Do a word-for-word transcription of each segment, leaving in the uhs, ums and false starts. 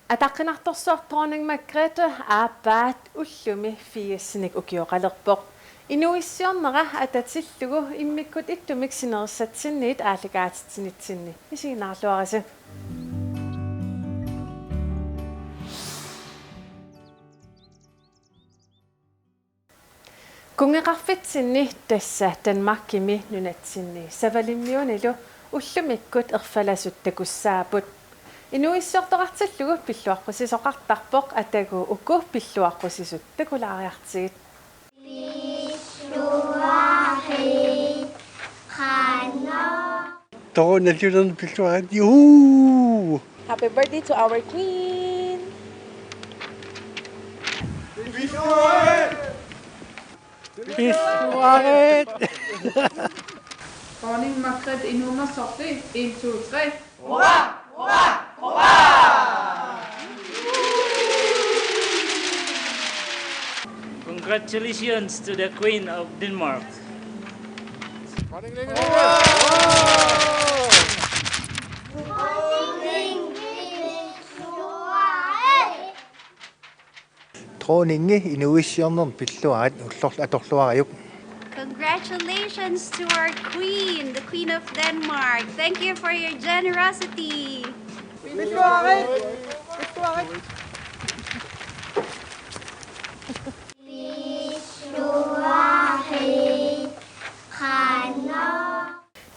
Ataqqinartorsuaq Dronning Margrethe aappaat ullumi firsinik ukioqalerpoq. Inuuissiornera atatillugu immikkut ittumik sinerissatsinniit aallakaatitsinitsinni isiginnaarluarisi. Kunngeqarfitsinni, tassa Danmarkimi nunatsinni Savalimmiunilu, ullumikkut erfalasut takussaapput. Inuuissiortoqartillugu pilluaqqusisoqartarpoq, atagu uku pilluaqqusisut takulaariartigit. Toqu nalliulerneq pilluarit. Juu! Happy birthday to our queen! Pilluarit! Dronning Margrethe inuunersorti, en, to, tre. Congratulations to the Queen of Denmark. Dronningi inuuissiornermi pilluarit, ullorlu atorluariuk. Congratulations to our queen, the Queen of Denmark. Thank you for your generosity.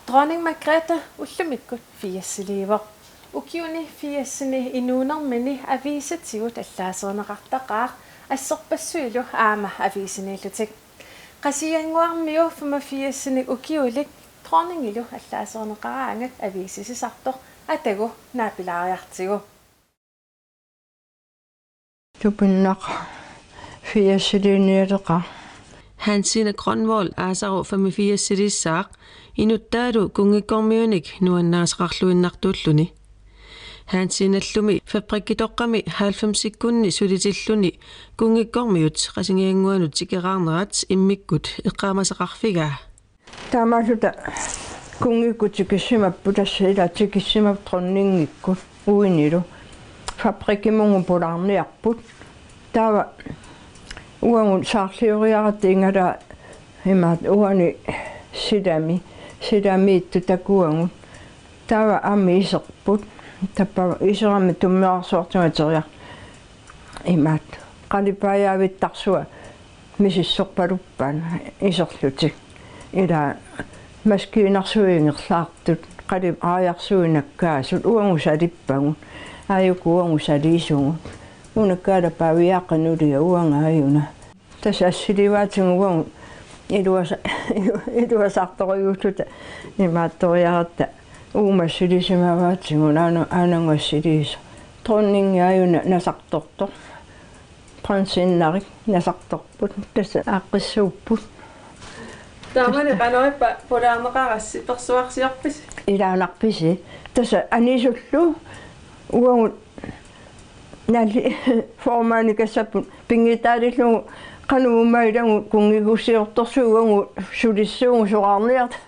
Dronning Margrethe ullumikkut firsiliivoq. Ukiuni firsini inuunermini aviisitigut allaaserineqartaqaaq, assorpassuilu aamma aviisiniillutik. Qasigiannguarmiu femogfirsinik ukiulik dronningilu allaaserineqaraangat aviisisisartoq atagu naapilaariartigu. Tupinnaq firsiliinialeqaaq. Hansine Grønvold aasaru femogfirsiliissaaq, inuttaalu kunngikkormiunik nuannarisaqarluinnartuulluni. Hansinellumi fabrikkitoqqami halvfemsikkunni sulitilluni kunngikkormiut Qasigiannguanut tikeraarnerat immikkut eqqaamasaqarfigaa. Taamaalluta kunngikkut tikissimapput, tassa ila tikissimapput dronningikkut uinilu. Fabrikkimunnga pulaarniarput. Taava uagut saarlioriaratta igalaat imaattoq uani silami, silamiittut takuagut. Taava aamma iserput. Tappava iserami tummeqqarsuartigut ateriarput. Imaattoq qalipaajaavittarsua misissorpaluppaat iserlutik. Ila maskiinarsuit ingerlaartut, qalipaajarsuit nakkaasut, uagut salippagut, aajuku uagut saliisugut. Una Kaala Paaviaaqqa nulia, uanga aajuna. Tassa assiliivaatigut uagut iluasa-, iluasaartorujuulluta imaattoriaratta. Uuma assilisimavaatigut aana-, aanagut assiliisoq. Dronningi aajuna nasartortoq. Prinsiinnarik nasartorput, tassa aaqqissuupput. Taamani qanoq ippa pulaarneqarassi, persuarsiorpisi? Ilaanarpisi? Tassa anisullu uagut nalli formaanni kassapput pinngitsaalillugu qanoq uuma ilagut kunngigussiortorsuit, uagut sulissuugut soraarniartut.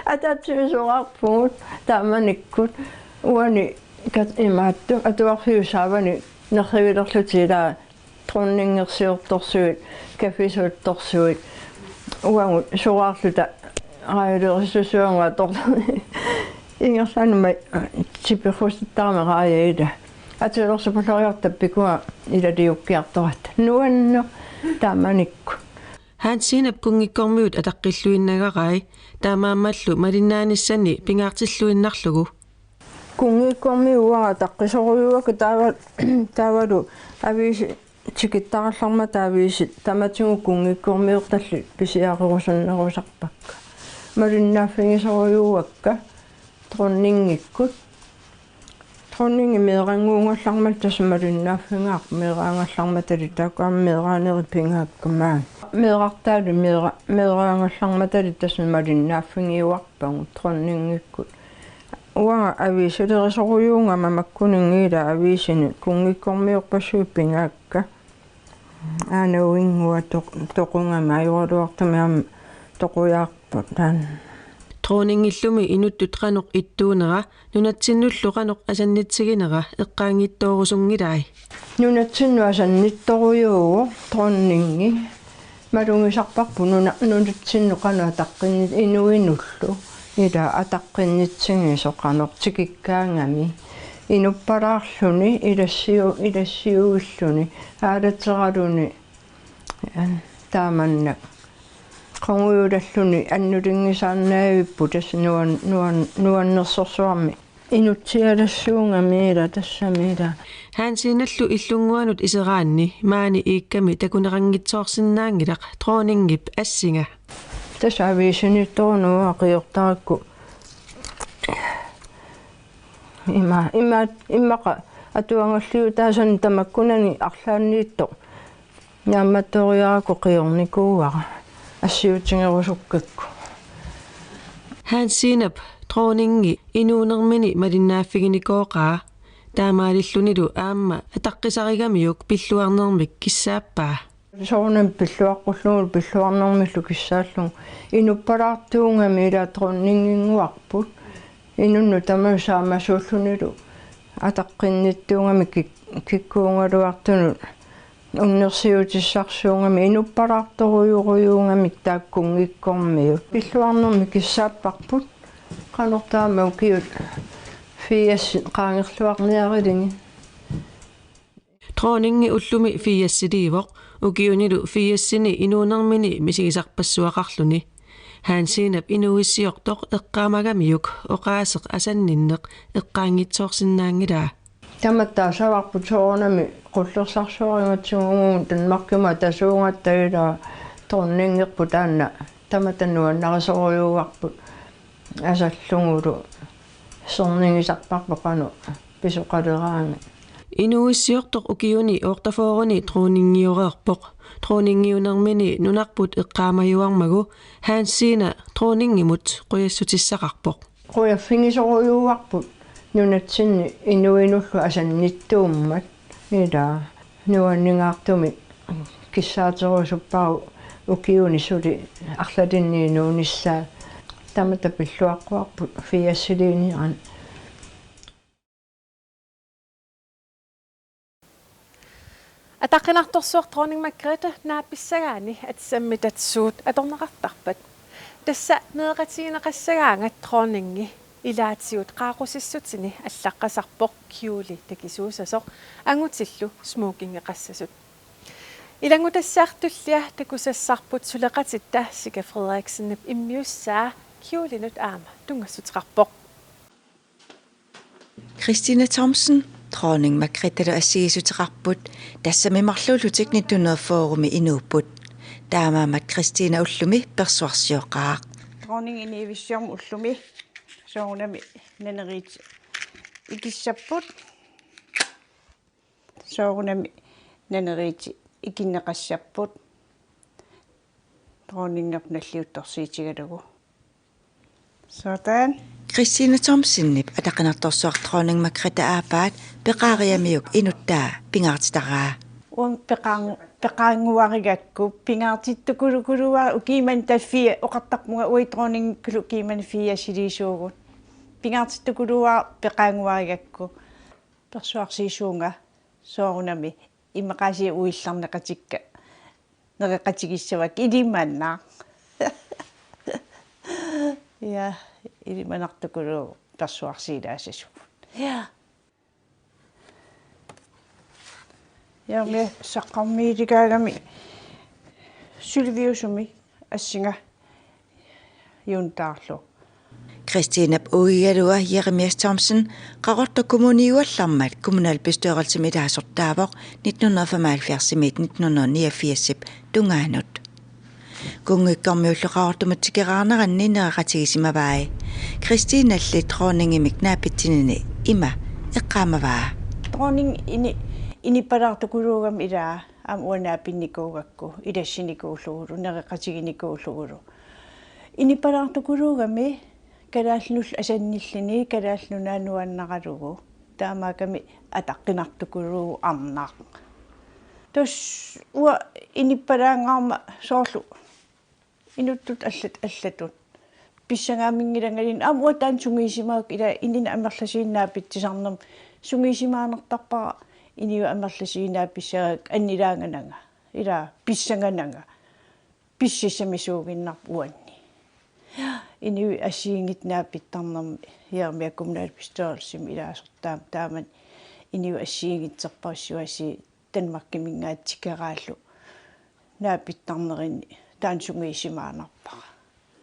Ataatsimik soraarpugut taamanikkut. Uani kat-, imaattoq atuarfiup saavani nerrivilerlutik ila dronningersiortorsuit, kaffisiortorsuit. Uagut soraarluta raajalerisussaagut atorluta. Ingerlaannaq tiperusittarami raaja ila. Atuilersup pulloriarta pikua ilaliukkiartoratta. Nuanneq taamanikkut. Hansinep kunngikkormiut ataqqilluinnagarai, taamaammallu malinnaanissanni pingaartilluinnarlugu. Kunngikkormiut uanga ataqqisorujuuakka taava-, taavalu aviisi tikittarallarmata aviisit tamatigut kunngikkormiortallit pisiarerusunnerusarpakka. Malinnaaffigisorujuuakka dronningikkut. Dronningi meerannguugallarmata tassa malinnaaffigaarput, meeraagallarmatali taakku aamma meeraanerit pigaakka maani. Meerartaali meera-, meeraagallarmatali tassa malinnaaffigiuarpagut dronningikkut. Uanga aviisilerisorujuugama makkuninnga ila aviisini kunngikkormiorpassuit pigaakka. Aana uinngua toq-, toqungama ajoraluartumik aamma toqujaarput taanna. Dronningillumi inuttut qanoq ittuunera, nunatsinnullu qanoq asannitsiginera eqqaanngitsoorusunngilai. Nunatsinnut asannittorujuuvoq dronningi. Malugisarparput nuna-, nunatsinnut qanoq ataqqinni-, inuinullu. Ila ataqqinnitsigisoq qanoq tikikkaangami. Inuppalaarluni ilassiu-, ilassiuilluni aalateraluni, eh, taamannak. Qungujulalluni annulinngisaannavippoq tassa nuan-, nuan-, nuannersorsuarmi. Inutsialassuugami ila tassami ila. Hansinallu illunnguanut iseraanni maani iikkami takuneqanngitsoorsinnaanngilaq dronningip assinga. Tassa aviisinittorunua qiortarakku. Ima, ima, immaqa atuangalliutaasani tamakkunani arlaanniittoq. Naammattoriarakku qiornikuuara assiutigerusukkakku. Hansinap dronningi inuunermini malinnaaffiginikooqaa, taamaalillunilu aamma ataqqisarigamiuk pilluarnermik kissaappaa. Soorunami pilluaqqullugu pilluarnermillu kissaallunga. Inuppalaartuugami ila dronninginnguarput. Inunnut tamanut saamasuullunilu ataqqinnittuugami kik-, kikkuugaluartunut unnersiutissarsuugami inuppalaartorujuugamik taakkunngikkormiut. Pilluarnermik kissaapparput. Qanoq taama ukiut firsit qaangerluarniarilugit. Dronningi ullumi firsiliivoq, ukiunilu firsini inuunermini misigisarpassuaqarluni. Hansinap inuuissiortoq eqqaamagamiuk oqaaseq asanninneq eqqaanngitsoorsinnaanngilaa. Tamatta savarput soorunami qullersarsuarigatsigu Danmarkimut atasuugatta ila dronningerput taanna tamatta nuannarisorujuuarput asallugulu sernigisarparput qanoq pisoqaleraangat. Inuuissiortoq ukiuni otteogfyrreni dronningioreerpoq. Dronningiunermini nunarput eqqaamajuarmagu Hansina dronningimut qujassutissaqarpoq. Qujaffigisorujuuarput nunatsinni inuinullu asannittuummat. Ila nuanningaartumik kissaaterusuppagu ukiuni suli arlalinni inuunissaa. Tamatta pilluaqquarput firsiliiniarani. Ataqqinartorsuaq Dronning Margrethe naapissagaanni atisammitassat suut atorneqartarpat? Tassa meeqqatigineqassagaangat dronningi ilaatigut qaaqqusissutini allaqqasarpoq kjole takisuussasoq angutillu smokingeqassasut. Ilanngutassiaq tullia takusassarput suleqatitta Sika Frederiksenip immiussaa kjolenut aamma tunngassuteqarpoq. Christina Thomsen, Dronning Margrethelu assigiissuteqarput, tassami marluullutik nitten hundrede fyrremi inuupput. Taamaammat Christina ullumi persuarsioqaaq. Dronning iniivissiormi ullumi soorunami naneriit ikissapput. Soorunami naneriit ikinneqassapput. Dronningerput nalliuttorsiutigalugu. Sådan. Christina Thomsenip ataqqinartorsuaq Dronning Margrethe aappaat peqaariaramiuk inuttaa pingaartitaraa. Uanga peqaang-, peqaannguarigakku, pingaartittukuluukuluuara ukiumani tafia oqartarpunga uagut dronningikkullu ukiumani firsiliisuugut. Pingaartittukuluuara peqaannguarigakku. Persuarsiisuunga soorunami imaqaasiit uillarneqatikka nereqatigissavakka ilimanaq. Ja, ilimanartukuluuvoq persuarsiilaassasugut. Ja. Ja, me saqqarmiiligaagami suliviusumi assinga Juntaarlu. Christinap uigalua Jeremias Thomsen Qaqortoq Kommuniugallarmat kommunalbestyrelsimi ilaasortaavoq nitten hundrede femoghalvfjerdsimiit nitten hundrede niogfirsip tungaanut. Kunngikkormiullu Qaqortumut tikeraarneranni nereqatigisimavai. Christinalli dronningimik naapitsinini ima eqqaamavaa. Dronning ini-, inippalaartukuluugami ilaa aamma uanga naapinnikuugakku, ilassinikuullugulu, nereqatiginikuullugulu. Inippalaartukuluugami Kalaallit Nunaat asannilluni, Kalaallit Nunaat nuannaralugu. Taamaakkami ataqqinartukuluuvoq arnaq. Tassa uanga inippalaanngaarama soorlu inuttut allat, allatut. Pissangaaminngilanga, aamma uanga taanna sungiusimagakku, ila inunnik amerlasuunik naapitsisarnermik sungiusimaannartarpara, inuit amerlasuunik naapissagakkit annilaangananga. Ila pissangananga. Pississamisuuginnarpoq uanni. Inuit assigiinngitsut naapittarnermik, Jeremia kommunalbestyrelsimi ilaasortaammat taamani inuit assigiinngitsorpassuit aasiit Danmarkiminngaanniit tikeraallu naapittarnerini taanna sungiusimaannarpara.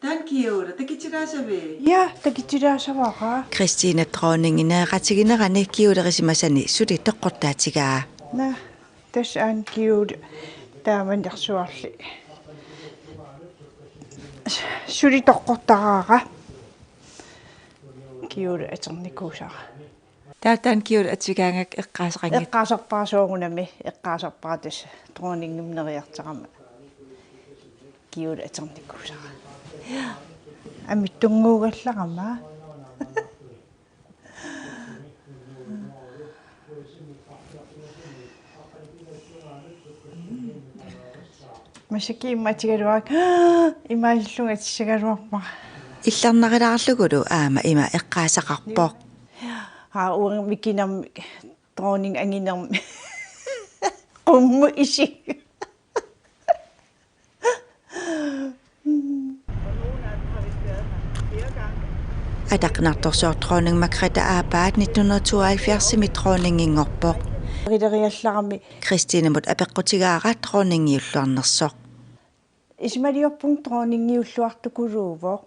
Taanna kjole, takutilaassavit? Ja, takutilaassavara. Christine dronningi nereqatiginerani kjolerisimasani suli toqqortaatigaa. Naa, tassa aana kjole taamanersuarli. Suli toqqortaraara. Kjole atornikuusara. Taava taanna kjole atugaangakku eqqaasaqanngitsoq? Eqqaasarpara soorunami, eqqaasarpara tassa dronningimut neriartorama kjole atornikuusara. Amittunnguugallarama. Massakkut imaatigaluarpara, imaallunga tissagaluarpara. Illernarilaarlugulu aamma ima eqqaasaqarpoq. Aa, uanga mikinermik, dronningi anginermik. Qummut isik. Ataqqinartorsiortoq dronning Margrethe aappaat nitten hundrede tooghalvfjerdsimi dronninginngorpoq. Rileriallarami. Christinemut apeqqutigaara dronningiulluarnersoq. Isumaliorpunga dronningiulluartukuluuvoq.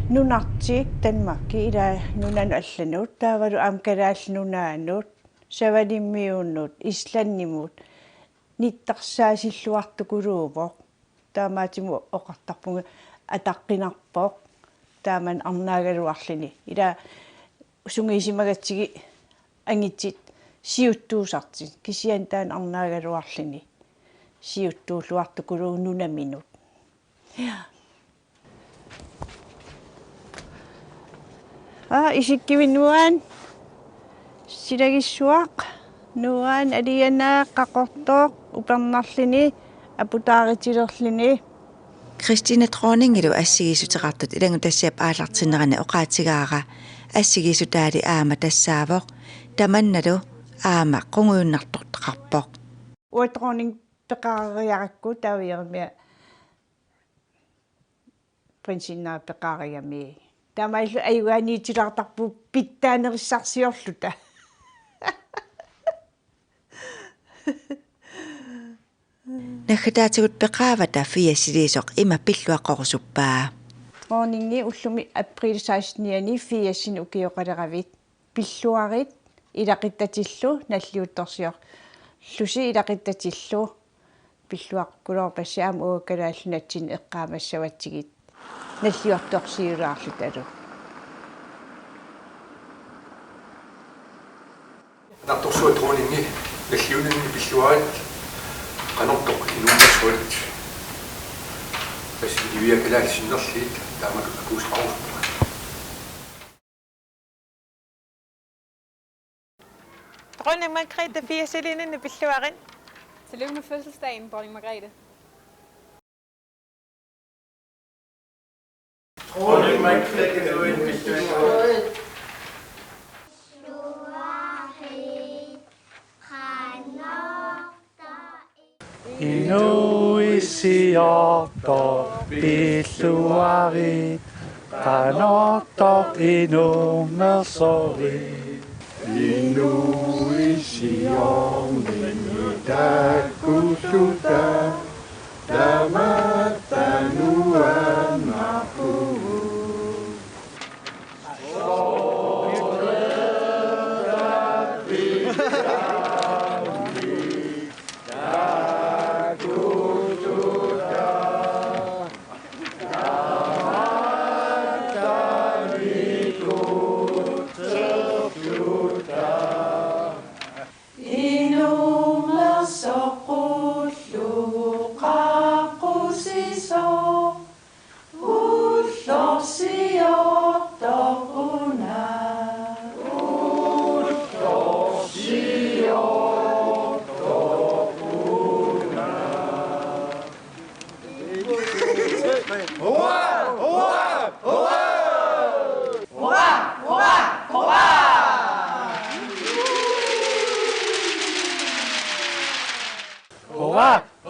Nunartik Danmarki, ila nunanut allanut, taavalu aamma Kalaallit Nunaannut, Savalimmiunut, Islandimut, nittarsaassilluartukuluuvoq. Taamaattumik oqartarpunga ataqqinarpoq. Taamani arnaagaluarluni. Ila sungiusimagatsigit angititit siuttuusartut. Kisianni taanna arnaagaluarluni siuttuulluartukuluuvoq nunaminut. Ja. Aa, isikkivik nuann. Silagissuaq. Nuann, alianaaq, qaqortoq, upernarluni, aputaarutilerluni. Christine dronningilu assigiissuteqartut ilanngutassiap aallartinnerani oqaatigaara, assigiissutaali aamma tassaavoq, tamannalu aamma qungujunnartortaqarpoq. Uanga dronningi peqareeriarakku taava Jeremia prinsinnera peqareerigami. Taamaalilluta ajugaaniutilaartarpugut pitsaanerissarsiorluta. Naggataatigut peqaavata firsiliisoq ima pilluaqqorusuppaa. Dronningi ullumi april sekstenianni firsinik ukioqaleravit. Pilluarit ilaquttatillu nalliuttorsiorlusi ilaquttatillu pilluaqqukuluuppassi aamma uagut Kalaallit Nunatsinni eqqaamassavatsigit nalliuttorsiulaarlutalu. Ataqqinertorsuaq dronningi nalliunnanni pilluarit qanortoq inuunersuat. Tassa Iliviat kalaallit sinnerlugit taamatut akuusaqarusuppunga. Dronning Margrethe firsiliininni pilluarit. Tillykke med fødselsdagen, dronning Margrethe. Dronning Margrethe, du er en pilluarit. Inuuissiortoq pilluarit, qanortoq inuunersorit. Inuuissiorninni taakkuulluta tamatta nuannerpugut.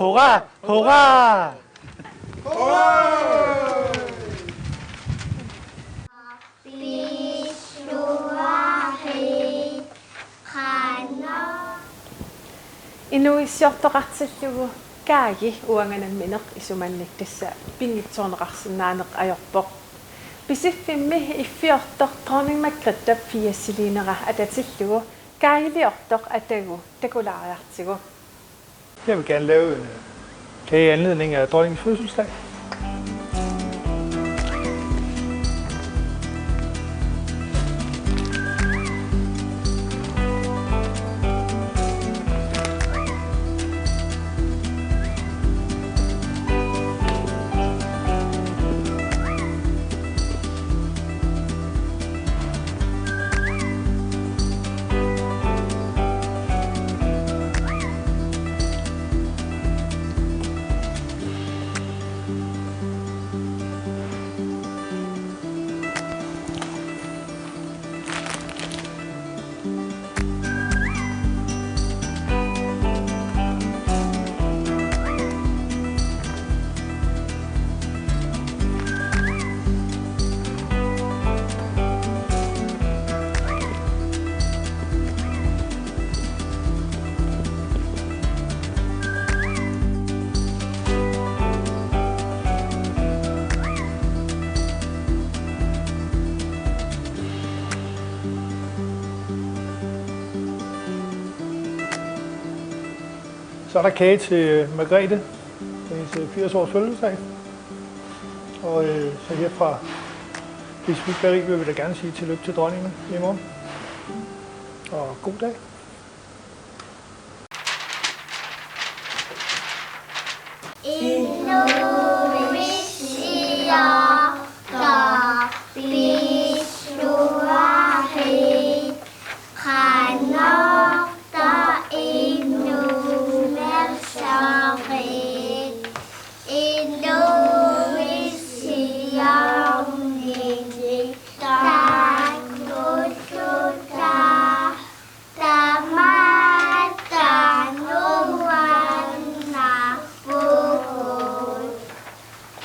Hurra! Hurra! Inuuissiortoqartillugu Kaaji uanga nammineq isumannik tassa pinngitsoorneqarsinnaaneq ajorpoq. Pisiffimmi iffiortoq Dronning Margrethe firsiliinera atatillugu Kaajiliortoq atagu takulaariartigu. Jeg vil gerne lave en øh, kage i anledning af dronningens fødselsdag. Så er der kage til Margrethe, hendes øh, firs års fødselsdag. Og øh, så her fra Bispebakkeri vil vi da gerne sige tillykke til dronningen i morgen. Og god dag. Inuuissiortoq pisuarit qanortoq inuunersorit. Inuuissiorninni takulluta tamatta nuannerpugut.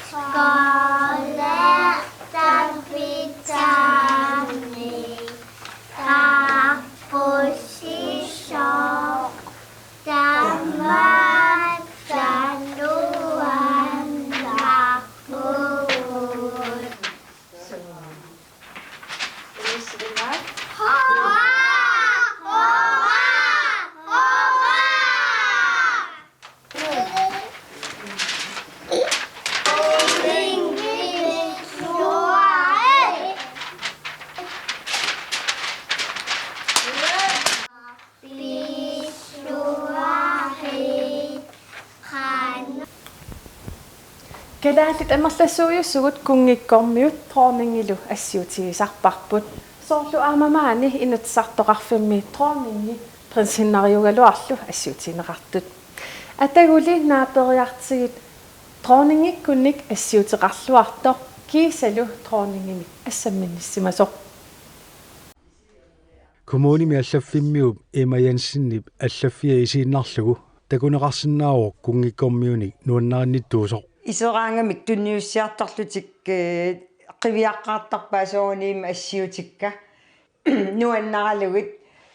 Skål, tappitami, tappusisok, tamatta nuannerpugut. Kalaallit amerlasuujusugut kunngikkormiut dronningilu assiutigisarparput. Soorlu aamma maani Inatsisartoqarfimmi dronningi prinsinnariugaluarlu assiutigineqartut. Ataguli naaperiartigit dronningikkunnik assiuteqarluartoq kiisalu dronningimik assamminnissimasoq. Kommunimi allaffimmiup Emma Jensenip allaffia isiinnarlugu takuneqarsinnaavoq kunngikkormiunik nuannarinnittuusoq. Iseraangamik tunniussiartorlutik, eh, qiviaqqaartarpaat soorunami assiutikka nuannaralugit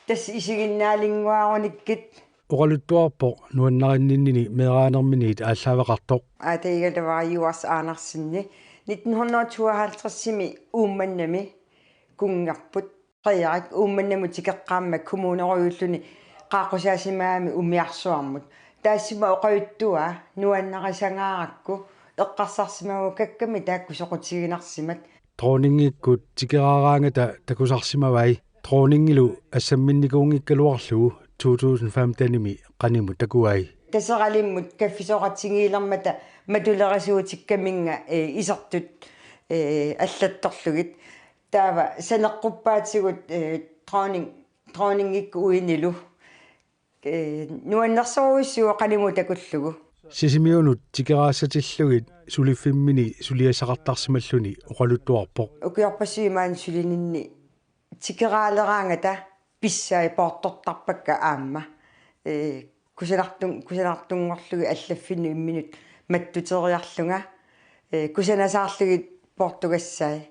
tassa isiginnaalinnguarunikkit. Oqaluttuarpoq nuannarinninnini meeraanerminiit aallaaveqartoq. Aatagigaluara Juars Andersenni. Nitten hundrede og tooghalvtredsimi Uummannami kunngerput. Frederik Uummannamut tikeqqaarmat kommunerådilluni qaaqqusaasimagami umiarsuarmut. Taassuma oqaluttuaa nuannarisangaarakku eqqarsarsimagakku kakkami taakku soqutiginarsimat. Dronningikkut tikeraaraangata takusarsimavai. Dronningilu assamminnikuunngikkaluarlugu to tusind femtenimi qanimut takuai. Taseralimmut kaffisoqatigiilermata matulerisuutikkaminga, eh, isertut, eh, allattorlugit. Taava saneqquppaatigut, eh, dronning, dronningikkut uinilu, eh, nuannersorujussuuvoq qanimut takullugu. Sisimiunut tikeraassatillugit suliffimmini suliassaqartarsimalluni oqaluttuarpoq. Ukiorpassuit maani sulininni tikeraaleraangata pissai poortortarpakka aamma. Eh, Kusanartun-, kusanartunngorlugit allaffinnut imminut mattuteriarlunga, ee, kusanasaarlugit poortugassai.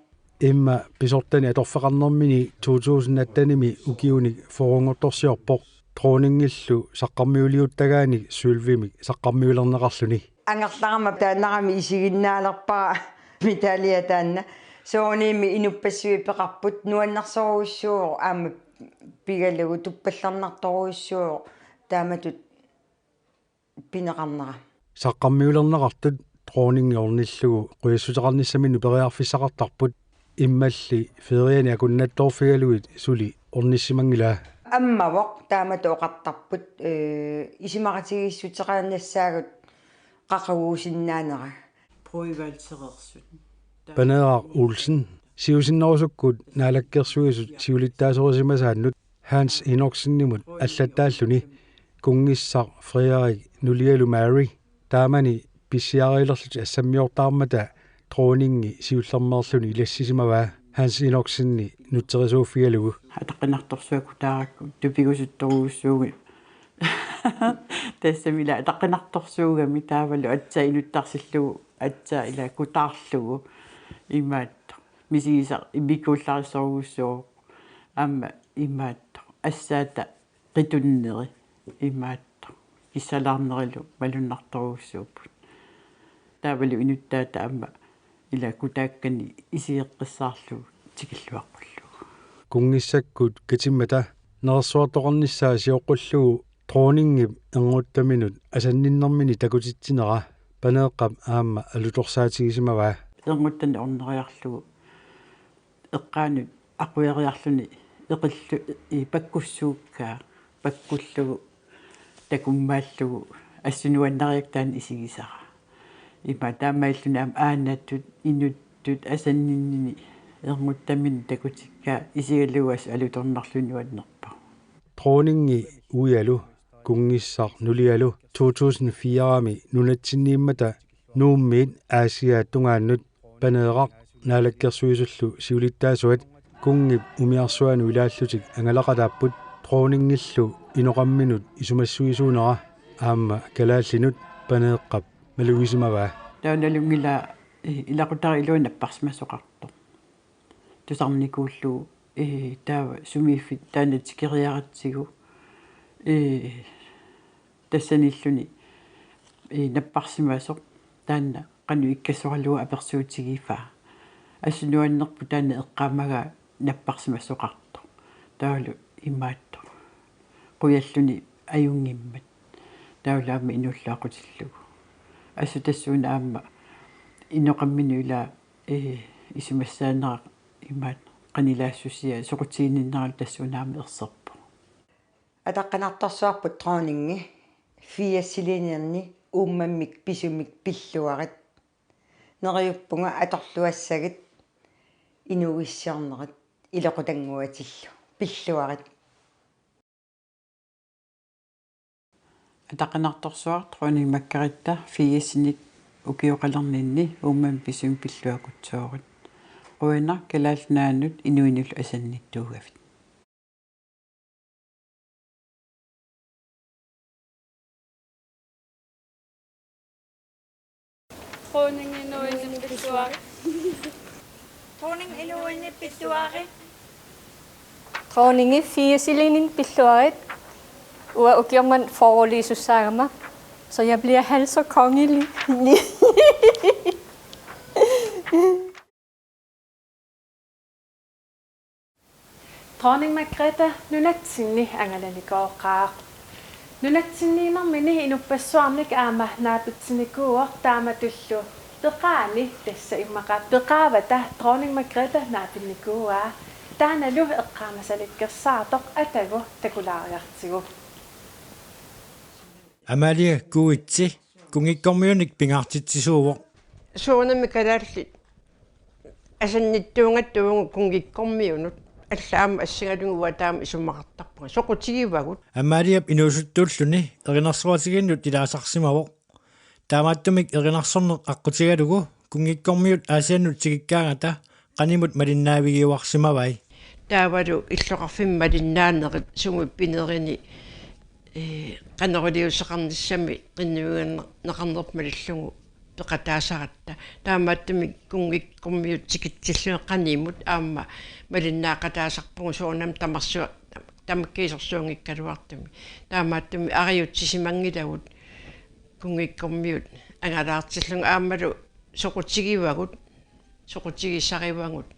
Imma pisortani atorfeqarnermini to tusind attenimi ukiunik fyrrenngortorsiorpoq, dronningillu saqqarmiuliuttagaanik Sølvimik saqqarmiulerneqarluni. Angerlarama taannarami isiginnaalerpara medalje taanna. Soorunami inuppassuit peqarput nuannersorujussuuvoq aamma pigalugu tuppallernartorujussuuvoq taamatut pineqarnera. Saqqarmiulerneqartut dronningi ornillugu qujassuteqarnissaminnut periarfissaqartarput, immalli feriani akunnattoorfigalugit suli ornissimanngilaa. Ammavoq taamatut oqartarput, ee, isumaqatigiissuteqarnissaagut qaquguusinnaanera. Prøvevalgsereersut. Paneeraq Olsen siusinnerusukkut Naalakkersuisut siulittaasorisimasaannut Hans Enoksenimut allattaalluni kunngissaq Frederik nulialu Mary taamani pissiariilerlutik assammiortaarmata dronningi siullermeerluni ilassisimavaa. Hans Enoksenip nutserisuuffigalugu. Ataqqinartorsuaq kutaarakku tupigusuttorujussuugami. Tassami ila ataqqinartorsuugami taavalu aatsaat inuttarsillugu aatsaat ila kutaarlugu imaattoq. Misigisaq immikkuullarissorujussuuvoq aamma imaattoq. Assaata qitunneri imaattoq. Kissalaarnerilu malunnartorujussuupput. Taavalu inuttaata aamma ila kutaakkani isigeqqissaarlugu tikilluaqqullugu. Kunngissakkut katimmata nerersuartoqarnissaa sioqqullugu dronningip ernguttaminut asanninnermini takutitsinera Paneeqqap aamma alutorsaatigisimavaa. Ernguttanik orneriarlugu eqqaanut aqueriarluni eqillu-, i pakkussuukkaa pakkullugu takummaallugu assunuannariak taanna isigisara. Ima taamaalilluni aamma aanatut inuttut asanninnini ernguttaminut takutikkaa isigalugu assut alutornarluni nuannerpoq. Dronningi uialu kunngissaq nulialu to tusind fire-mi nunatsinniimmata Nuummiit Aasiaat tungaannut Paneeraq Naalakkersuisullu siulittaasuat kunngip umiarsuanut ilaallutik angalaqataapput dronningillu inoqamminut isumassuisuunera aamma kalaallinut Paneeqqap malugisimavaa. Taava nalunngilaa, eh, ilaqutariit iluanni napparsimasoqartoq. Tusarnikuullugu, eh, taava sumiiffik taanna tikeriaratsigu, eh, tassanilluni, eh, napparsimasoq taanna qanoq ikkassoralugu apersuutigivaa. Assut nuannerpoq taanna eqqaamagaa napparsimasoqartoq. Taavalu imaattoq. Qujalluni ajunngimmat. Taavalu aamma inuulluaqqutillugu. Assut tassuuna aamma inoqamminut ilaa, eh, isumassaaneq imaattoq qanilaassusia soqutiginninneralu tassuuna aamma erserpoq. Ataqqinartorsuarput dronningi firsilinierni uummammik pisumik pilluarit. Neriuppunga atorluassagit inuuissiornerit ilequtannguatillu pilluarit. Ataqqinartorsuaq dronning Margrethe firsinik ukioqalerninni uummammik pisumik pilluakutsoorit. Qujanaq Kalaallit Nunaannut inuinullu asannittuugavit. Dronning inuuinni pilluarit. Dronning inuuinni pilluarit. Dronningi firsilinierni pilluarit. Uanga ukioq manna fyrreliisussaagama. Så jeg bliver halvt så kongelig. Dronning Margrethe nunatsinni angalanikooqaaq. Nunatsinniinermini inuppassuarnik aamma naapitsinikuuvoq taamatullu peqaani, tassa immaqa peqaavata dronning Margrethe naapinnikuuaa, taannalu eqqaamasalikkersaartoq atagu takulaariartigu. Amalie Kuitsi kunngikkormiunik pingaartitsisuuvoq. Soorunami kalaallit asannittuugatta uagut kunngikkormiunut, allaat aamma assigalugit uanga taama isumaqartarpunga. Soqutigivagut. Amaliap inuusuttuulluni erinarsorutigiinnut ilaasarsimavoq. Taamaattumik erinarsorneq aqqutigalugu kunngikkormiut Aasiannut tikikkaangata qanimut malinnaavigiuarsimavai. Taavalu illoqarfimmi malinnaanerit sumut pinerini ee, qanoq iliuuseqarnissami qinnuiginneqarnerput malillugu peqataasaratta. Taamaattumik kunngikkormiut tikitsillugit qanimut aamma malinnaaqataasarpugut soorunami tamarsuaq tamakkiisorsuunngikkaluartumik. Taamaattumik ariutsisimanngilagut kunngikkormiut angalaartillugu aammalu soqutigivagut, soqutigissarivagut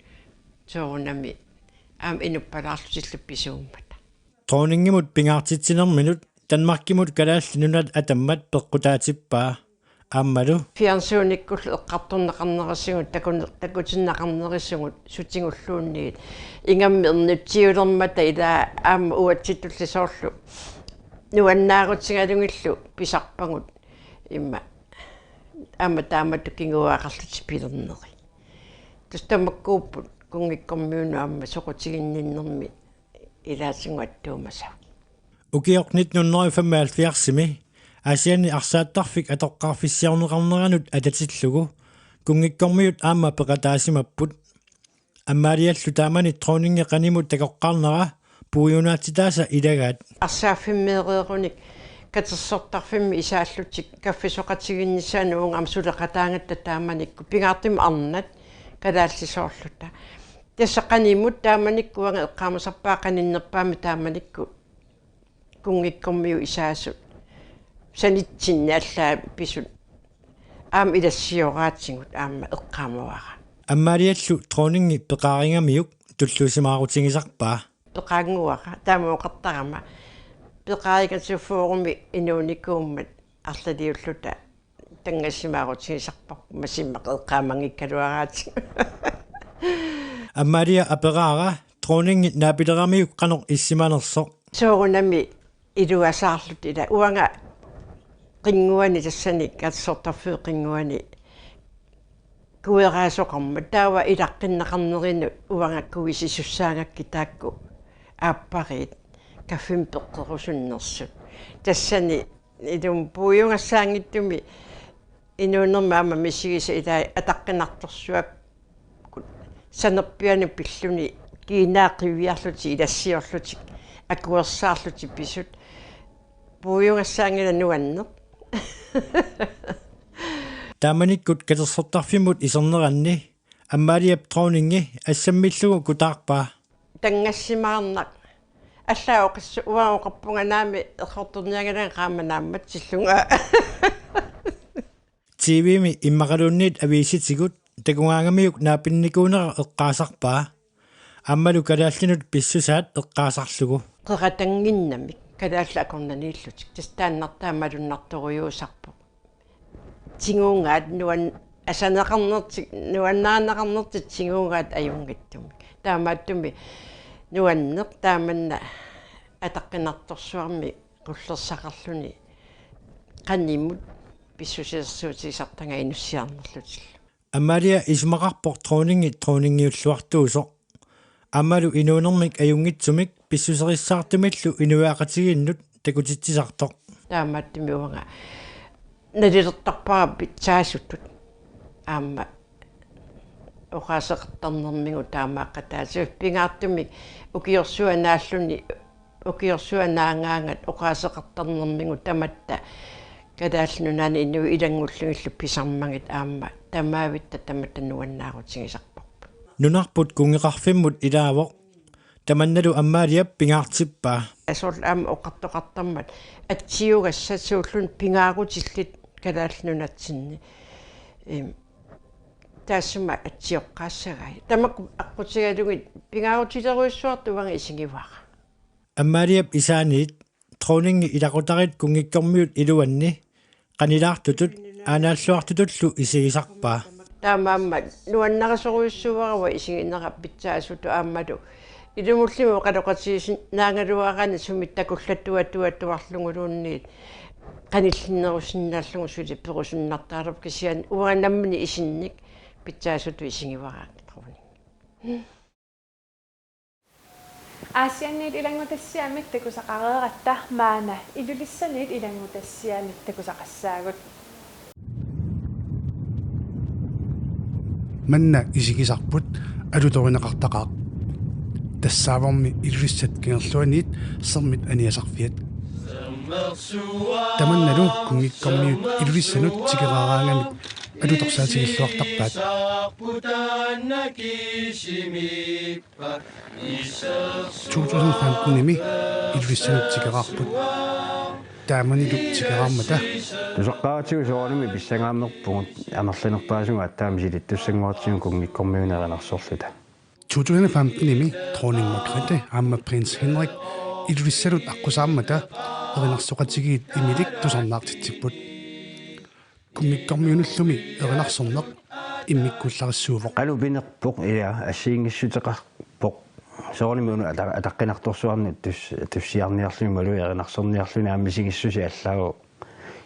soorunami aamma inuppalaarlutillu pisuummata. Dronningimut pingaartitsinerminut Danmarkimut Kalaallit Nunaat atammat peqqutaatippaa aammalu fjernsynikkullu eqqartorneqarnerisigut takun-, takutinneqarnerisigut sutigulluunniit ingammik ernutsiulermata ilaa aamma uatsitulli soorlu nuannaarutigalugillu pisarpagut imma aamma taamatut kinguaaqarlutik pilerneri. Tassa tamakkuupput kunngikkormiunut aamma soqutiginninnermi ilaatigut attuumasavut. Ukioq nitten hundrede og femoghalvfjerdsimi Aasianni arsaattarfik atoqqarfissiorneqarneranut atatillugu kunngikkormiut aamma peqataasimapput. Amaaliallu taamani dronningi qanimut takoqqaarnera puigunaatsitaasa ilagaat. Arsaaffimmiereerunik katersortarfimmi isaallutik kaffisoqatigiinnissaannut uunga aamma suleqataagatta taamanikkut pingaartumik arnat kalaallisoorluta. Tassa qanimut taamanikkut uanga eqqaamasarpara qaninnerpaamik taamanikkut kunngikkormiut isaasut sanitsinni allaat pisut aamma ilassiooraatigut aamma eqqaamavara. Amaaliallu dronningi peqaarigamiuk tulluusimaarutigisarpaa. Peqaannguara taama oqartarama peqaarigatsigu foorumi inuunikuummat arlaliulluta tanngassimaarutigisarparput masimmaq eqqaamanngikkaluaraatigut. Amaalia aperaara dronningi naapileramiuk qanoq issimanersoq. Soorunami iluasaarluta ila uanga qinnguani tassani katersortarfiup qinnguani kueraasoqarmat taava ilaqqinneqarnerinut uanga kuisisussaagakkit taakku aappariit kaffimik peqqerusunnersut. Tassani ilumut puiugassaanngitsumi inuunermi aamma misigisat ilai ataqqinartorsuakkut sanerpianut pilluni kiinaa qiviarlutik ilassiorlutik akuersaarlutik pisut puiugassaanngilaq nuanneq. Taamanikkut katersortarfimmut iserneranni Amaaliap dronningi assammillugu kutaarpaa. Tanngassimaarnaq. Allaat oqassu-, uanga oqarpunga naamik errortornianngilanga qaammat naammatsillunga. TV-mi immaqaluunniit aviisitigut takugaangamiuk naapinnikuunera eqqaasarpaa. Aammalu kalaallinut pissusaat eqqaasarlugu. Qeratannginnamik kalaallit akornanniillutik. Tassa taannartaa malunnartorujuusarpoq. Tigugaat nuan-, asaneqarnertik, nuannaaneqarnertik tigugaat ajunngitsumik. Taamaattumik nuanneq taamanna ataqqinartorsuarmi qullersaqarluni qanimut pissusilersuutigisartagaat inussiarnerlutillu. Amaalia isumaqarpoq dronningi dronningiulluartuusoq. Aammalu inuunermik ajunngitsumik pissuserissaartumillu inuiaqatigiinnut takutitsisartoq. Taamaattumik uanga nalilertarpara pitsaasutut. Aamma oqaaseqartarnermigut taamaaqqataasigut pingaartumik ukiorsuaq naalluni ukiorsuaq naagaangat oqaaseqartarnermigut tamatta Kalaallit Nunaanni inuit ilanngullugillu pisarmagit aamma tamaavitta tamatta nuannaarutigisarparput. Nunarput kunngeqarfimmut ilaavoq. Tamannalu Amaaliap pingaartippaa. Asorlu aamma oqartoqartarmat atsiugassat suulluni pingaarutillit Kalaallit Nunatsinni. Em, taassuma atsioqqaassagai. Tamakku aqqutigalugit pingaarutilerujussuartut uanga isigivara. Amaaliap isaaniit dronningi ilaqutariit kunngikkormiut iluanni qanilaartutut aanaalluartutullu isigisarpaa. Taamaammat nuannarisorujussuuara uanga isiginera pitsaasutut aammalu ilumulluunniit oqaloqatigisinnaagaluaraanni sumik takullatuatuatuarluguluunniit qanillinnerusinnaallugu suli perusunnartaraluarpoq kisianni uanga nammineq isinnik pitsaasutut isigivara dronningi. Aasianniit ilanngutassiamik takusaqareeratta maanna Ilulissaniit ilanngutassiamik takusaqassaagut. Manna isigisarput alutorineqartaqaaq. Tassaavormi Ilulissat Kangerluaniit Sermit Aniasarfiat. Tamannalu kunngikkormiut Ilulissanut tikeraaraangamik alutorsaatigilluartarpaat. To tusind femtenimi Ilulissanut tikeraarput. Taamanilu tikeraarmata. Tusaqqaatigut soorunami pissangaammerpugut amerlanerpaasugut aatsaat misilittussanngortigut kunngikkormiunit erinarsorluta. To tusind femtenimi Dronning Margrethe aamma Prins Henrik Ilulissanut aqqusaarmata erinarsoqatigiit imilik tusarnaartitsipput. Kunngikkormiunullumi erinarsorneq immikkuullarissuuvoq. Qanoq pinerpoq, ila assigiinngissuteqarpoq. Soorunami una ata-, ataqqinartorsuarnut tus-, tussiarniarluni imaluunniit erinarsorniarluni aamma misigissuseq allaavoq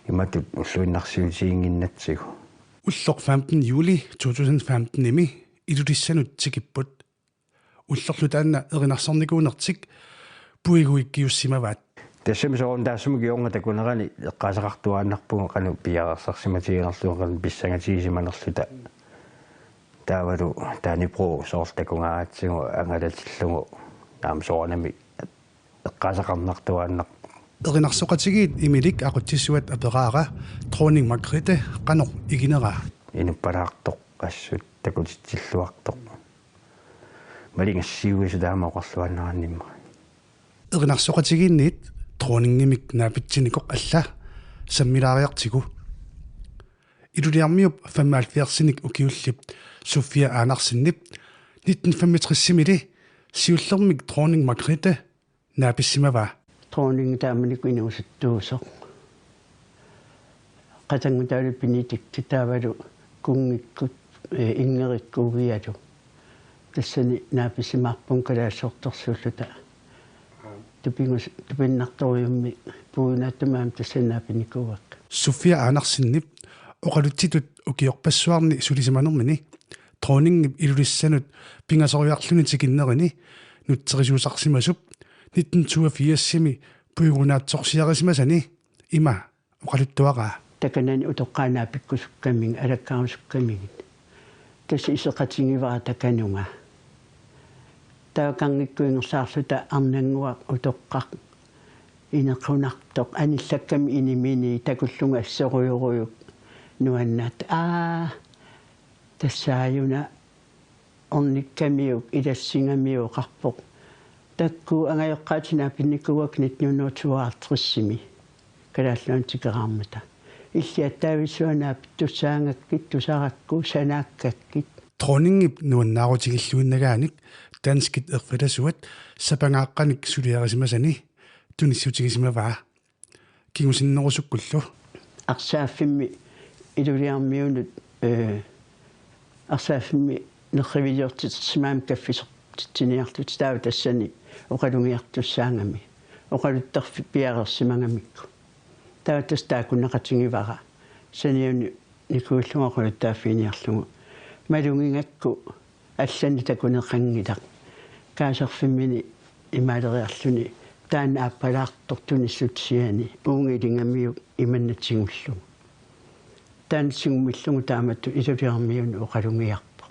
imatut ulluinnarsiutiginnginnatsigu. Ulloq femten juli to tusind femtenimi Ilulissanut tikipput. Ullorlu taanna erinarsornikuunertik puiguikkiussimavaat. Tassami soorunami taassuma kingorna takunerani eqqaasaqartuaannarpugut qanoq piareersarsimatiginerlugu qanoq pissangatigisimanerluta. Taavalu Dannebrog soorlu takugaangatsigu angalatillugu aamma soorunami eqqaasaqarnartuaannarpoq. Erinarsoqatigiit imilik aqutsisuat aperaara Dronning Margrethe qanoq igineraa. Inuppalaartoq assut takutitsilluartoq. Maligassiuisoq taama oqarluaannarannimmat. Erinarsoqatigiinniit dronningimik naapitsinikoq alla sammilaariartigu. Ilulissarmiup femoghalvfjerdsinik ukiullip Sofia Andersenip nitten femogtressimili siullermik Dronning Margrethe naapissimavaa. Dronning taamanikkut inuusuttuusoq. Qatanngutaali Benedikte taavalu kunngikkut, eh, Ingerikkut uialu. Tassani naapissimaarpugut kalaallisortorsiulluta. Tupinnus-, tupinnartorujummik puigunaatsumik aamma tassani naapinnikuuakka. Sofia Andersenip oqalutsitut ukiorpassuarni sulisimanermini dronningip Ilulissanut pingasoriarluni tikinnerini nutserisuusarsimasup nitten toogfirsimi puigunaatsorsiarisimasani ima oqaluttuaraa. Takanani utoqqaat naapikkusukkamigit, alakkarusukkamigit. Tassa iseqatigivara takanunga. Taava kanngikkut ingerlaarluta arnannguaq utoqqaq inequnartoq anillakkamik inimini takullunga assorujorujuk nuannaat. Aa, tassaajuna ornikkamiuk, ilassingamiuk oqarpoq. Taakku angajoqqaatit naapinnikuuakka nitten hundrede tooghalvtredsimi Kalaallit Nunaannut tikeraarmata. Illit attavissuaq naapittussaagakkit, tusarakku sanaakkakkit. Dronningip nuannaarutigilluinnagaanik danskit erfalasuat sapangaaqqanik suliarisimasani tunissutigisimavaa. Kingusinnerusukkullu. Arsaaffimmi Ilulissarmiunut, eh, Arsaaffimmik nerriviliortitersimagami kaffisortitsiniarluta, taava tassani oqalugiartussaagami. Oqaluttarfik piareersimagamikku. Taava tassa taakkunaqatigivara. Saniani nikuillunga oqaluttaaffiginiarlugu. Malugigakku allanik takuneqanngilaq. Kaasarfimmini imaaleriarluni taanna aappalaartoq tunissutisiani uunga iligamiuk imanna tigullugu. Taanna tigummillugu taamatut Ilulissarmiunut oqalugiarpoq.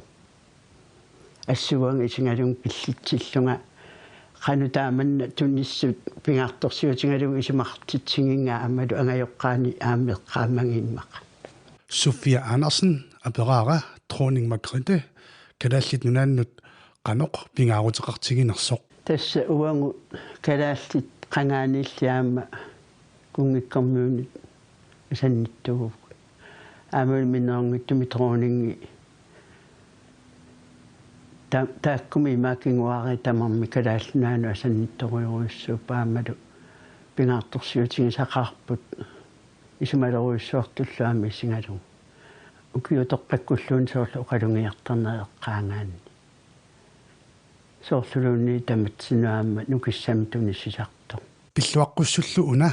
Assut uanga isigalugu pillitsillunga qanoq taamanna tunissut pingaartorsiutigalugu isumaqartitsigigaa aammalu angajoqqaani aamma eqqaamaga immaqa. Sofia Andersen aperaara Dronning Margrethe Kalaallit Nunaannut qanoq pingaaruteqartiginersoq. Tassa uagut kalaallit qangaaniilli aamma kunngikkormiunut asannittuuvugut. Aammalu minnerunngitsumik dronningi ta-, taakkumi ima kinguaariit tamarmik Kalaallit Nunaannut asannittorujorujussuupput aammalu pingaartorsiutigisaqaarput isumalerujussuartullu aamma isigalugu. Ukiutoqqakkulluunniit soorlu oqalugiartarneq eqqaagaanni. Soorluluunniit tamatsinnut aamma nukissamik tunissisartoq. Pilluaqqussullu una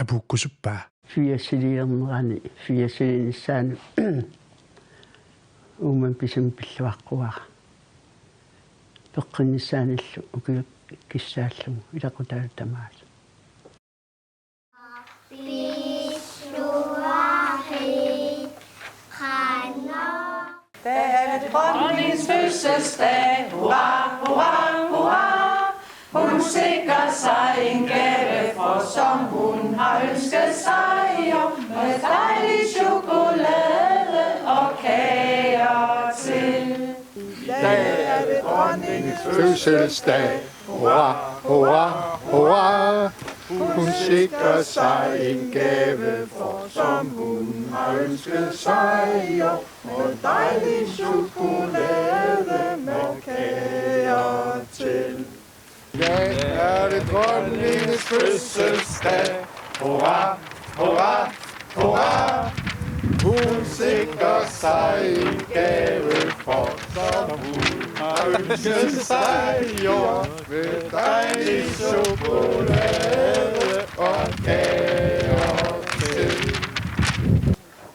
apuukkusuppaa. Firsiliornerani, firsilinissaanut uummammik pisumik pilluaqquara. Peqqinnissaanillu ukiut kissaallugu ilaqutaalu tamaasa. Det er dronningens fødselsdag. Hurra, hurra, hurra. Hun sikrer sig en gave for Som hun har ønsket sig, jo, med dejlig chokolade og kager til. I dag er det dronningens fødselsdag. Hurra, hurra, hurra. Hun sikrer sig en gave, for som hun har ønsket sig, jo, med dejlig chokolade med kager til. I dag er det dronningens fødselsdag. Hurra, hurra, hurra. Hun sikrer sig en gave, for som hun har ønsket sig i år. Med dejlig chokolade og kager til.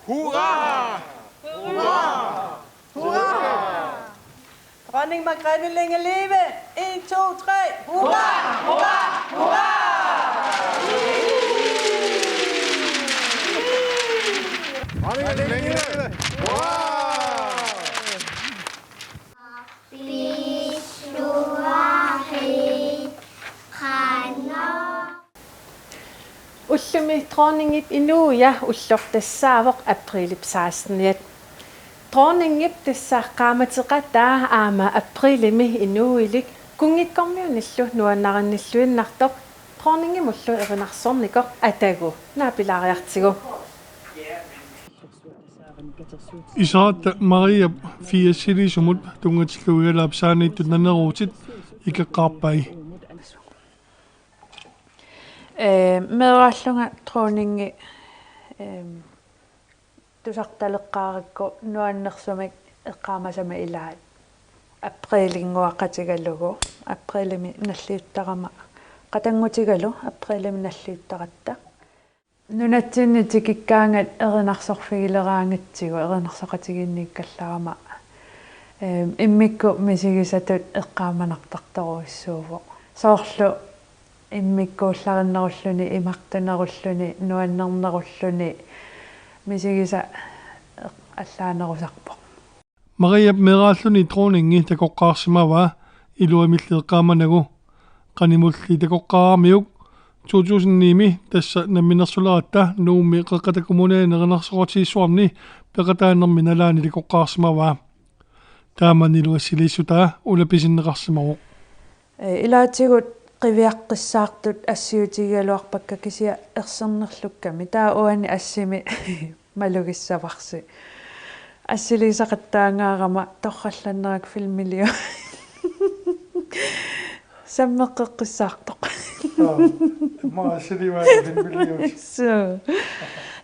Hurra! Hurra! Hurra! Dronning Margrethe længe leve! En, to, tre! Hurra! Hurra! Hurra! Dronning længe leve! Hurra! Ullumi dronningip inuia ulloq tassaavoq aprilip seksteniat. Dronningip tassa qaammateqataa aamma aprilimi inuilik kunngikkormiunillu nuannarinnilluinnartoq dronningimullu erinarsornikoq atagu naapilaariartigu. Iseratta Mariap firsiliisumut tunngatillugu Igalaap saaniittut naneruutit ikeqqaarpai. Ee, meeraallunga dronningi, ee, tusartaleqqaarakku nuannersumik eqqaamasama ilaat apriliminnguaqatigalugu, aprilimi nalliuttarama qatanngutigalu aprilimi nalliuttaratta. Nunatsinni tikikkaangat erinarsorfigileraangatsigu erinarsoqatigiinniikkallarama, eem, immikkut misigisatut eqqaamanartartorujussuuvoq. Soorlu immikkuullarinnerulluni, imartunerulluni, nuannernerulluni misigisaq allaanerusarpoq. Mariap meeraalluni dronningi takoqqaarsimavaa iluamilli eqqaamanagu. Qanimulli takoqqaaramiuk to tusind ni-mi, tassa Namminersuleratta Nuummi Qeqqata Kommuniani erinarsoqatigiissuarni peqataanermi nalaani takoqqaarsimavaa. Taamanilu assiliissutaa ulapisinneqarsimavoq. Ee, ilaatigut qiviaqqissaartut assiutigigaluarpakka kisianni ersernerlukkami. Taava uani assimi malugissavarsi. Assiliisaqattaangaarama torrallannerak filmiliu. Sammeqqeqqissaartoq. Aa, immaqa assiliivaat filmiliu. Suu.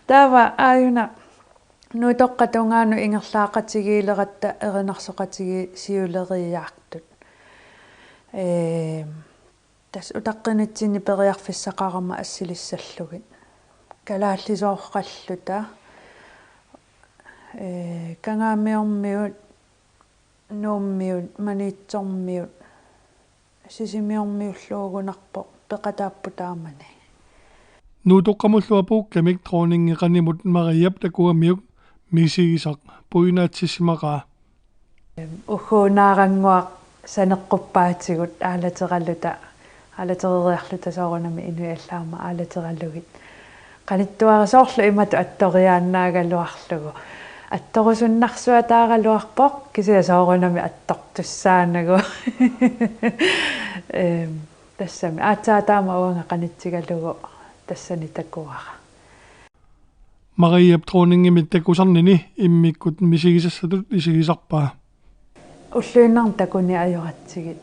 Taava aajuna Nuutoqqat tungaanut ingerlaaqatigiileratta erinarsoqatigiissiuleriiaartut. Ee, tassa utaqqinitsinni periarfissaqarama assilissallugit. Kalaallisooqqalluta, ee, Kangaamiormiut, Nuummiut, Maniitsormiut, Sisimiormiulluugunarpoq, peqataapput taamani. Nuutoqqamullu apuukkamik dronningi qanimut Mariap takuamiuk misigisaq puinaatsissimaqaa. Ugguunaarannguaq saneqquppaatigut aalateraluta, aalatereriarluta soorunami inuit allaat aamma aalateralugit. Qanittuarisoorlu imatut attoriaannaagaluarlugu. Attorusunnarsuataaraluarpoq kisianni soorunami attortussaanagu. Ehm, tassami aatsaat taama uanga qanitsigalugu tassani takuara. Mariap dronningimit takusarnini immikkut misigisassatut isigisarpaa. Ulluinnarni takuni ajoratsigit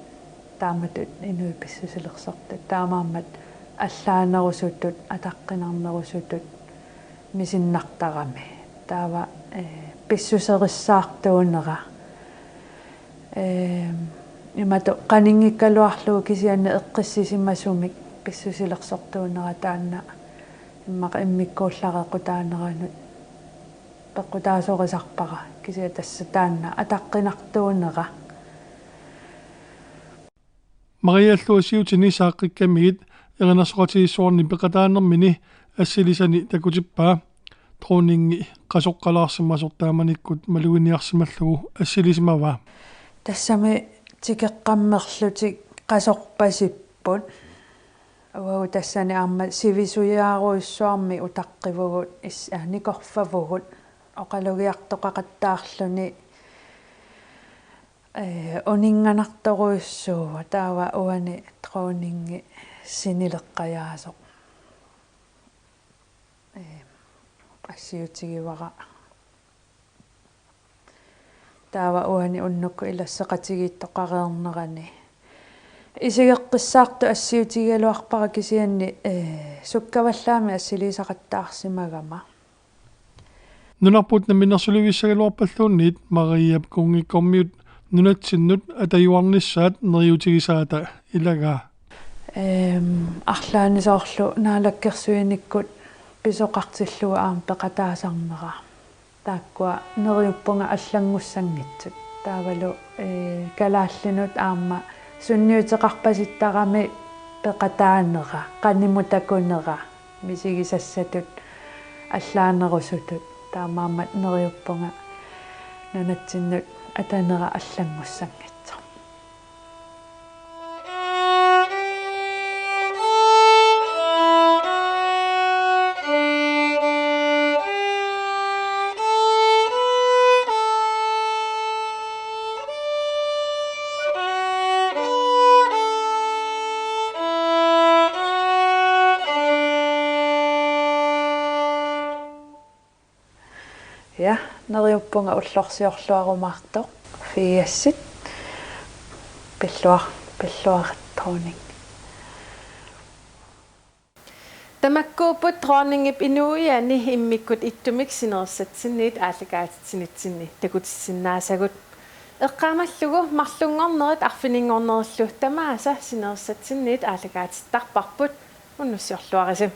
taamatut inuit pissusilersortut, taamaammat allaanerusutut, ataqqinarnerusutut misinnartarami. Taava, ee, pissuserissaartuunera. Ee, imatut qaninngikkaluarlugu kisianni eqqissisimasumik pissusilersortuunera taanna immaqa immikkuullarequtaaneranut peqqutaasorisarpara, kisianni tassa taanna ataqqinartuunera. Mariallu assiutini saaqqikkamigit erinarsoqatigiissuarni peqataanermini assilisani takutippaa. Dronningi qasoqqalaarsimasoq taamanikkut maluginiarsimallugu assilisimavaa. Tassami tikeqqammerlutik qasorpasipput. Uagut tassani aamma sivisujaarujussuarmik utaqqivugut is-, aa, nikorfavugut oqalugiartoqaqattaarluni, ee, uninnganartorujussuuvoq, taava uani dronningi sinileqqajaasoq, ee, assiutigivara. Taava uani unnukkut ilasseqatigiittoqareernerani isigeqqissaartut assiutigigaluarpara, kisianni, ee, sukkavallaamik assiliisaqattaarsimagama. Nunarput Namminersuliviussagaluarpalluunniit Mariap Kunngikkormiut nunatsinnut atajuarnissaat neriuutigisaata ilagaa. Ehm, arlaanni soorlu naalakkersuinikkut pisoqartillugu aamma peqataasarnera. Taakkua neriuppunga allanngussanngitsut. Taavalu, ee, kalaallinut aamma sunniuteqarpasittarami peqataanera, qanimut takunera, misigisassatut allaanerusutut. Taamaammat neriuppunga nunatsinnut atanera allanngussanngitsoq. Ja, neriuppunga ullorsiorluarumaartoq. Fiasit. Pilluar-, pilluarit, dronning. Tamakkuupput dronningip inuiani immikkut ittumik sinerissatsinniit aallakaatitsinitsinni takutissinnaasagut. Eqqaamallugu marlunngornerit arfininngornerillu tamaasa sinerissatsinniit aallakaatittarparput. Unnussiorluarisi.